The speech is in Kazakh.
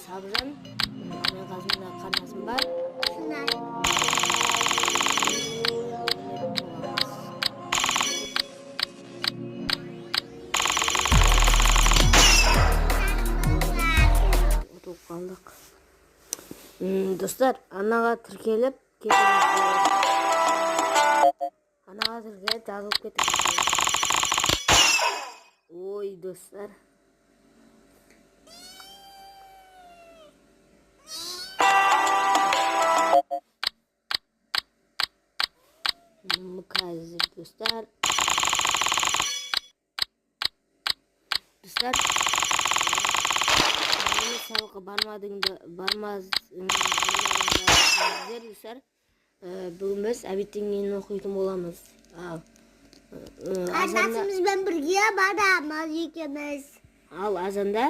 Сабыржан. Менің қасымда қарындасым бар. Шынар. Ұтылып қалдық. Достар, анаға тіркеліп кетіңіздер. Анаға тіркеліп, жазылып кетіңіздер. Ой, достар. Қазір, достар. Достар, мені сабаққа бармадыңды, бармаз, бармадыңдар, достар. Бүгін біз обедтен кейін оқитын боламыз. Ал, азанда, Қарындасымызбен бірге барамыз екеуміз. Ал азанда